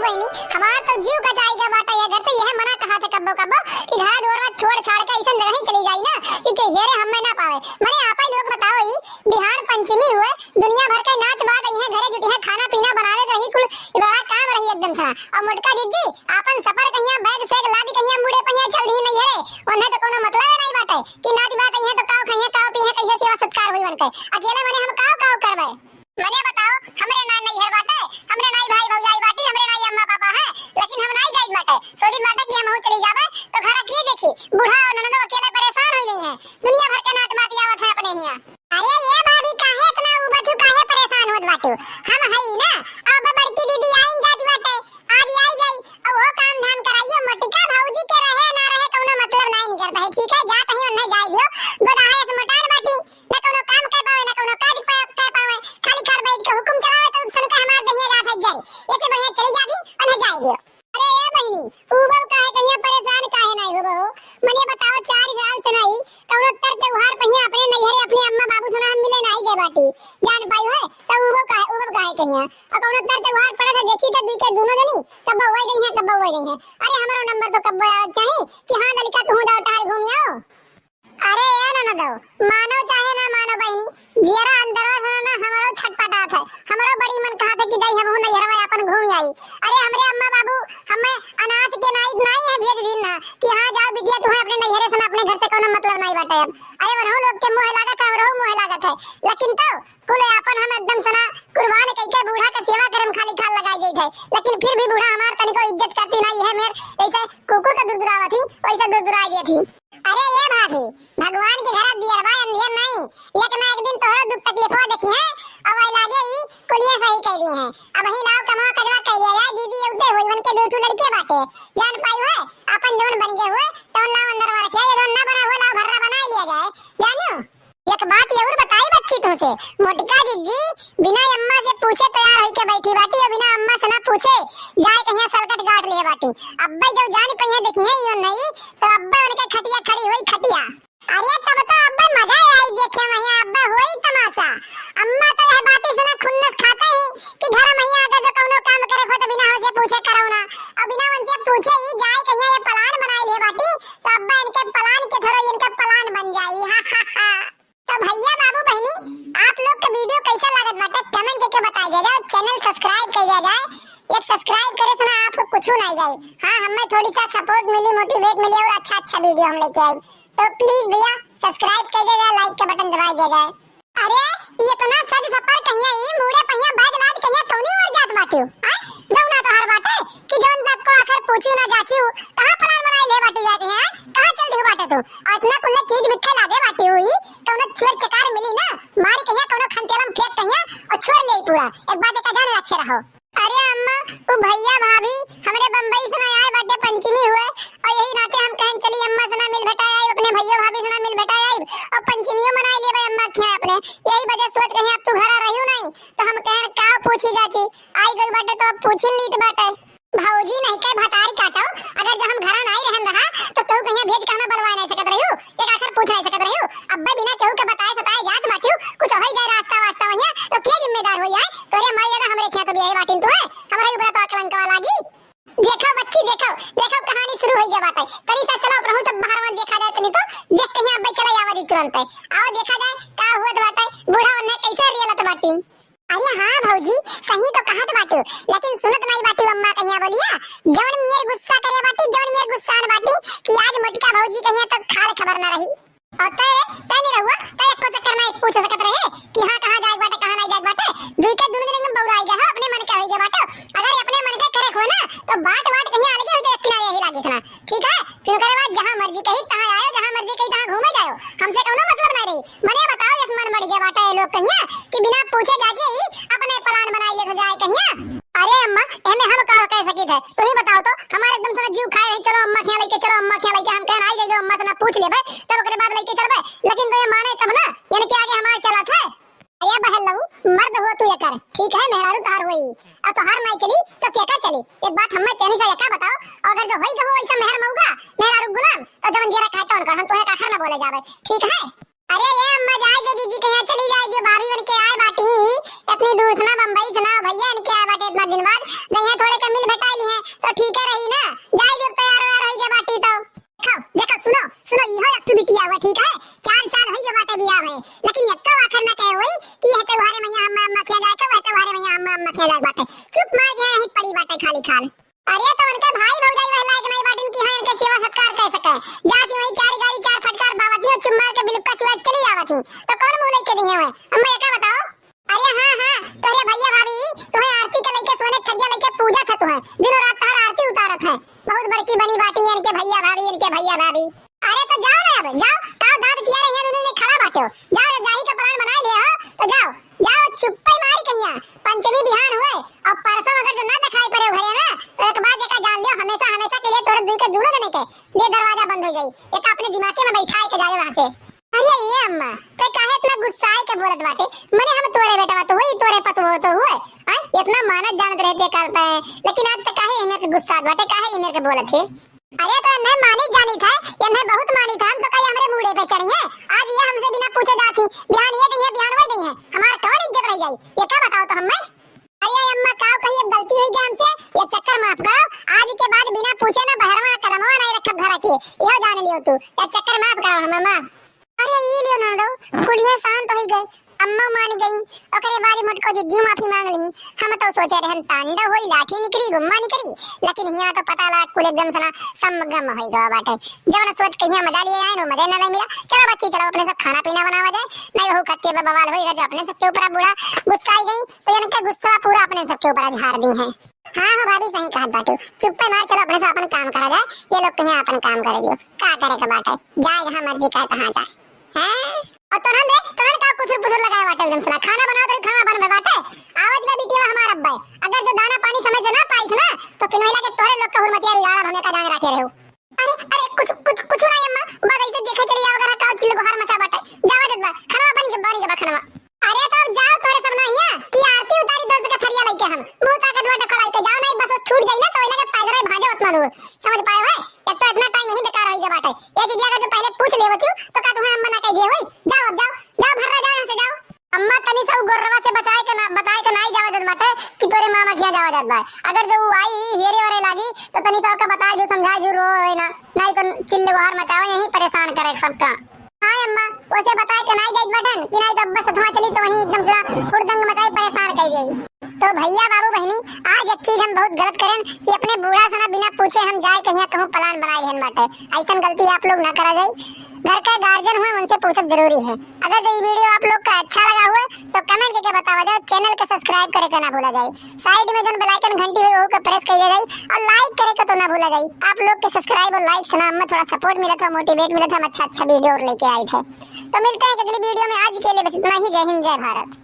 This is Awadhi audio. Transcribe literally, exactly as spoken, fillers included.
बहिनी, हमार तो जीव कचाई गवा बाटे ये घर से, यह मना कहा थे कब्बो कब्बो कि घर दुआर छोड़ छाड़ के ऐसन जगह ही चली जाई ना कि के हेरे हमें ना पावे। मने आपा ही लोग बताओ, ई बिहान पंचमी हुए, दुनिया भर के नात बात, इहे घरे जुटी है, खाना पीना बनावे के रही, कुल बड़ा काम रही एकदम सा। और मोटका जिज्जी आपन सफर कहिया बैग सैग लाद कहिया मुड़े पहिया चल दी नहीं है रे, उन्हें तो कोनो मतलब नहीं बाटे कि नात बात इहे तो काव खाइए, काव पीहे, कैसे सेवा सत्कार हुई उनके। अकेले मने हम काव काव करबे? मने बताओ, हमरे ना नैहर बाटे, हमरे नाई भाई भौजाई बाटी, हमरे नाई अम्मा पापा हैं, लेकिन हम नाई जाइत बाटे। सोचित बाटे कि हमहू चली जाबे, तो घर के देखी, बूढ़ा और ननदो अकेले परेशान हो गई हैं। दुनिया भर के नात बात आवत है अपने हियां। अरे ये भाभी, काहे इतना उबत हो, काहे परेशान होत बाटू? हम हई ना, अब बड़की दीदी आइन जात बाटे, आज आई जाई, और वो काम धाम कराइयो, मोटिका भौजी के रहे ना रहे, कौनो मतलब नाई निकलता है। ठीक है, जात ही उन्हें जाए दियो, गोदाहे से मोटान बाटी, ना कौनो काम कर पावे, ना कौनो काज पा-, कर पावे, खाली घर बैठ के हुकुम चलावे, तो सुन के हमार दहिया जात है जरी। ऐसे बढ़िया चली जाबी, उन्हें जाए दियो। अरे ए बहिनी, उबब काहे कहिया, परेशान काहे नाई होबो हो? मने बताओ, चार साल से नाई कौनो तर त्योहार पहिया अपने नैहरे अपने अम्मा बाबू से ना हम मिले नाई गए बाटी। जान पाई है, तो उबब काहे, उबब काहे कहिया? और कौनो तर त्योहार पड़े तो देखी तो दुई के दोनों जनी कब वही गई हैं, कब वही गई हैं। अरे हमारो नंबर तो कब आवत चाही कि हाँ ललिका तू जाओ टहल घूम आओ। अरे ए ननदो, मानो चाहे ना मानो बहिनी, जियरा अंदरवा से ना हमरो छटपटात है। हमरो बड़ी मन कहत है कि जाई हमहू नैहरवा अपन घूम आई। अरे हमरे अम्मा बाबू हमें अनाथ के नाई, नाई है भेज दिन ना कि हाँ जाओ बिटिया, तुम्हें अपने नैहरे से ना, अपने घर से कोनो मतलब नाई बाटे अब। अरे वनहु लोग के मुँह लागत है, हमरो मुँह लागत है, लेकिन तो कुल आपन हम एकदम सना कुर्बान कइके बूढ़ा के सेवा करम खाली खाल लगाई देत है, लेकिन फिर भी बूढ़ा हमार तनिको इज्जत करती नाई है। मेर ऐसे कुकुर का दुरदुरावत ही, वैसे दुरदुराई देत ही। अरे ए भाभी, भगवान के घर दियरवा अंधियर नहीं, एक ना एक दिन तोहरो दुख तकलीफवा देखी है, और वही लागे ई कुलिया सही कह दी है। अब ही लाओ कमवा कजवा कह लिया जाए, दीदी उदे हुई, उनके दो ठो लड़के बाटे, जान पाई हुए, अपन जवन बन गए हुए, तवन लाओ अंदर वाला रखिया, ये जवन ना बना हुआ लाओ भर्रा बना लिया जाए, जानियो। एक बात और बताई बच्ची तुमसे, मोटका जिज्जी बिना अम्मा से पूछे तैयार होइके बैठी बाटी और बिना अम्मा से ना पूछे जाए कहिया सलकट गाड़ लिए बाटी। अब्बे जब जान पहिया देखी है यो नहीं, तो अब्बे उनके खटिया खड़ी हुई खटिया। अरे तब तो अब्बे मजा आई देखे वहीं अब्बे हुई तमाशा। अम्मा तो यह बात ही सुना खुन्नस खाते ही कि घर में ही आके जो कौनो काम करे हो तो बिना उनसे पूछे करो ना, और बिना उनसे पूछे ही जाए कहिया ये प्लान बनाई लिए बाटी, तो अब्बे इनके प्लान के थोड़ा इनका प्लान बन जाई। हा हा हा। तो भैया बाबू बहिनी, आप लोग के वीडियो कैसा लागत बाटे कमेंट करके बताई दे जाओ, चैनल सब्सक्राइब कर दिया जाए। एक सब्सक्राइब करे से ना आपको कुछ नहीं जाए। हाँ, हमें थोड़ी सा सपोर्ट मिली, मोटिवेट मिली और अच्छा अच्छा वीडियो हम लेके आए। तो प्लीज भैया सब्सक्राइब कर दिया जाए, लाइक का बटन दबा दिया जाए। अरे ये इतना सज सपर कहिया, ई मूड़े पहिया बैग लाद कहिया तौनी मर जात बाटे। आ गौना तो हर बाटे कि जौन तक को आखिर पूछी ना जाची हूँ, कहाँ प्लान बनाई ले बाटे जाए कहिया, कहाँ चल दियो बाटे तू? और इतना कुल्ले चीज मिठे लादे बाटे हुई, कौनो चोर चकार मिली ना, मारी कहिया कौनो खंतेलम फेंक कहिया और छोड़ ले पूरा। एक बात का जान रखे रहो। अरे अम्मा, वो भैया भाभी हमरे बम्बई से ना आए बाटे पंचमी हुए, और यही नाते हम कहन चली अम्मा से ना मिल भेटा आई, अपने भैया भाभी से ना मिल भेटा आई, और पंचमियों मनाई लेबे अम्मा के यहाँ अपने। यही वजह सोच कहीं अब तू घरा रहियो नहीं, तो हम कहन का पूछी जाची, आई गई बाटे तो अब पूछी लीत बाटे। भौजी नहीं के भतारी काटो, अगर जो हम घरा नहीं रहन रहा, तो केहू कहिया भेज के हमें बलवाए नहीं सकत रहियो, एक आखर पूछ नहीं सकत रहियो। अब्बे बिना केहू के बताए सताए जात बाटियो, कुछ होई जाए रास्ता वास्ता वहिया, तो के जिम्मेदार होई आए? तोरे माई दादा हमरे खिया तो बियाहे बाटिन तो है, हमरा ऊपर तो कलंकवा लागी। देखो बच्ची, देखो, देखो कहानी शुरू होई गया बाटे। तनी सा चलो प्रभु सब बाहर वान देखा जाए, तनी तो देख कहिया अब्बे चला आवा दी तुरंत। आओ देखा जाए का हुआ बाटे, बूढ़ा वन्ने कैसे रियलत बाटी। अरे हाँ भौजी, सही तो कहत बाटू, लेकिन सुनत नहीं बाटू अम्मा कहिया बोलिया। जौन मेर गुस्सा करे बाटी, जौन मेर गुस्सान बाटी कि आज मोटका भौजी कहिया तो खाल खबर ना रही। और तय, तय नहीं रहुआ, तय एको चक्कर में पूछ सकत रहे कि हाँ कहाँ जाए बाटे, कहाँ नहीं जाए बाटे। दुई के दुनू दिन एकदम बौराई गए हो, अपने मन के होई गए बाटे। अगर ये अपने मन के करे हो ना, तो बाट बाट कहिया अलगे होई जाए, किनारे यही लागे सुना। ठीक है, फिर ओकरे बाद जहाँ मर्जी कही, तहाँ आयो, जहाँ मर्जी कही, तहाँ घूमे जायो, हमसे कौनो मतलब नहीं रही। मने बताओ, यस मन मर गया बाटे ये लोग कहिया कि बिना पूछे जाजे ही अपने प्लान बनाई ले जाए कहिया। अरे अम्मा, एमे हम का कह सकी थे, तू ही बताओ तो। हमारे एकदम से जीव खाए रही, चलो अम्मा के यहाँ लेके चलो, अम्मा के यहाँ लेके। हम कहन आई जाइए, अम्मा से ना पूछ लेबे, तब ओकरे बाद लेके चलबे। लेकिन तो ये माने तब ना, यानी कि आगे हमारे चलत है। अरे बहन लहू, मर्द हो तू एकर, ठीक है, मेहरारू तोहार होई, अब तोहार नहीं चली तो केकर चली? एक बात हमें तेनी से एका बताओ, अगर जो होई गहो ऐसा मेहर मऊगा, मेहरारू गुलाम, तो जवन जेरा खाए तौन कर, हम तोहे काखर ना बोले जावे, ठीक है? अरे ये अम्मा जाए दो, जीजी के यहाँ चली जाए दो, भाभी बन के आए बाटी इतनी दूर से ना, बम्बई से ना, भैया इनके आए बाटे इतना दिन बाद, जइया थोड़े के मिल भेटाई लाग बाटे। चुप मार के यहीं पड़ी बाटे खाली खाल। अरे तो उनके भाई भौजाई वह लायक नहीं बाटिन कि हाँ इनके सेवा सत्कार कर सके। जाती वहीं चार गारी चार फटकार बावती हो, चुप मार के बिलुक्का चुआ चली आवत ही। तो कौन मुँह लेके दिए हुए? अम्मा ये का बताओ? अरे हाँ, हाँ, तोहरे भैया भाभी तुहे आरती के लइके सोने के थरिया लइके पूजा था तुहे, दिनों रात तोहर आरती उतारत है। बहुत बड़की बनी बाटी इनके भैया भाभी, इनके भैया भाभी। अरे तो जाओ ना अब, जाओ, का दांत चिया रही है, दोनों ने खड़ा बाटे हो। जाओ, जाही का plan बना लिया हो, तो जाओ, जाओ, चुप्पे मारी कहिया। पंचमी बिहान हुए और परसों अगर जो ना दिखाई पड़े घरे ना, तो एक बात जेका जान लियो, हमेशा, हमेशा के लिए तोरे दुई के दोनों जने के लिए दरवाजा बंद हो जाई। एक अपने दिमागे में बैठा के जाए वहाँ से। अरे ये अम्मा, ते काहे इतना गुस्साए के बोलत बाटे? मने हम तोरे बेटवा तो हुई, तोरे पतोह तो हुए, हाँ? इतना मानत जानत रहते करते हैं, लेकिन आज ते काहे इन्हें के गुस्सा बाटे, काहे इन्हें के बोलत है? अरे तो इन्हें मानित जानित है, इन्हें बहुत मानित है, हम तो कहीं हमरे मूड़े पे चढ़ी है। आज ये हमसे बिना पूछे जाती, बिहान ये गई है, बिहान वही गई है, हमार कौन इज्जत रह जाई? ये का बताओ तो हमें? अरे अम्मा, काव कही, अब गलती हुई गया हमसे, ये चक्कर माफ करो। आज के बाद बिना पूछे ना बहरवा ना कदमवा नहीं रखब घर के, इहो जान लियो तू। ये चक्कर माफ करो हम अम्मा। अरे ई लियो ना दो, कुलिया शांत हो गए, अम्मा मान गई। ओकरे बाद मोटको जिज्जी माफी मांग ली। हम तो सोचे रहन तांडव होई, लाठी निकली, गुम्मा निकली, लेकिन हिया तो पता लगा कुल एकदम सना समगम हो गवा बाटे। जवन सोच के हिया मजा लिए आए नो मजा ना ले मिला। चलो बच्ची चलो, अपने सब खाना पीना बनावा जाए, नहीं हो खत्ते बवाल होई, जो अपने सबके ऊपर बूढ़ा गुस्सा आई गई। तो इनका गुस्सा पूरा अपने सबके ऊपर झाड़ दी है। हाँ हो भाभी, सही कहत बाटू। चुप्पे मार, चलो अपने से अपन काम करा जाए, ये लोग कहीं अपन काम करे दियो। का करे के बाटे, जाए जहाँ मर्जी करे तहाँ जाए। हैं? और तोहन रे, तोहन का कुछ पुसुर लगाए बाटे एकदम सला। खाना बनाओ तो खाना बन में बाटे। आवाज ना बिटिया हमार अब्बा। अगर जो दाना पानी समय से ना पाई ना, तो पिनोइला के तोहरे लोग का हुरमतिया बिगाड़ा हमें का जाने रखे रहो। अरे, अरे, कुछ, कुछ, कुछ नहीं अम्मा, बस ऐसे देखे चली जाओ, अगर का चिल्ल गोहार मचा बाटे। जावा जद बा, खाना बनी के, बनी के बा खाना। अरे तो अब जाओ तोरे सब ना हिया, कि आरती उतारी दस के थरिया लइके हम। मुंह ताकत बाटे खड़ा इते, जाओ नहीं बस छूट जाई ना, तो इलाके पैदल ही भाजो उतना दूर। समझ पाए हो? एक तो इतना टाइम यहीं बेकार होई गया बाटे। ये चीज अगर जो पहले पूछ ले होती, तो का तुम्हें अम्मा ना कह दिए हुई? जाओ अब जाओ, जाओ भर्रा जाओ यहाँ से जाओ। अम्मा तनी सा उ गोर्रवा से बचाए के ना, बताए के नाई जावा जद बाटे कि तोरे मामा खिया जावा जद बा। अगर जो उ आई हेरे वरे लागी तो तनी सा ओका बताए जो समझाए जो रो होए ना, नाई तो चिल्ले गोहार मचावे यहीं परेशान करे सबका। हाँ अम्मा, उसे बताए के नाई जात बाटन कि नाई तो अब्बा सथवा चली तो वहीं एकदम से हुड़दंग मचाई परेशान कर गई। तो भैया बाबू बहनी, आज एक चीज हम बहुत गलत करें कि अपने बूढ़ा से ना बिना पूछे हम जाए कहीं कहूँ plan बनाए लेहन बाटे। ऐसन गलती आप लोग ना करा जाई। घर के गार्जियन हुए उनसे पूछब जरूरी है। अगर जो ये video आप लोग का अच्छा लगा हुआ तो comment करके बतावा जाए, channel के subscribe करे के ना भूला जाए। Side में जौन bell icon घंटी हुई ओहू के press कर दे जाई और like करे के तो ना भूला जाई। आप लोग के subscribe और like से ना हमें थोड़ा support मिलत है, motivate मिलत है, हम अच्छा अच्छा video और लेके आए थे। तो मिलते हैं अगली video में, आज के लिए बस इतना ही। जय हिंद, जय भारत।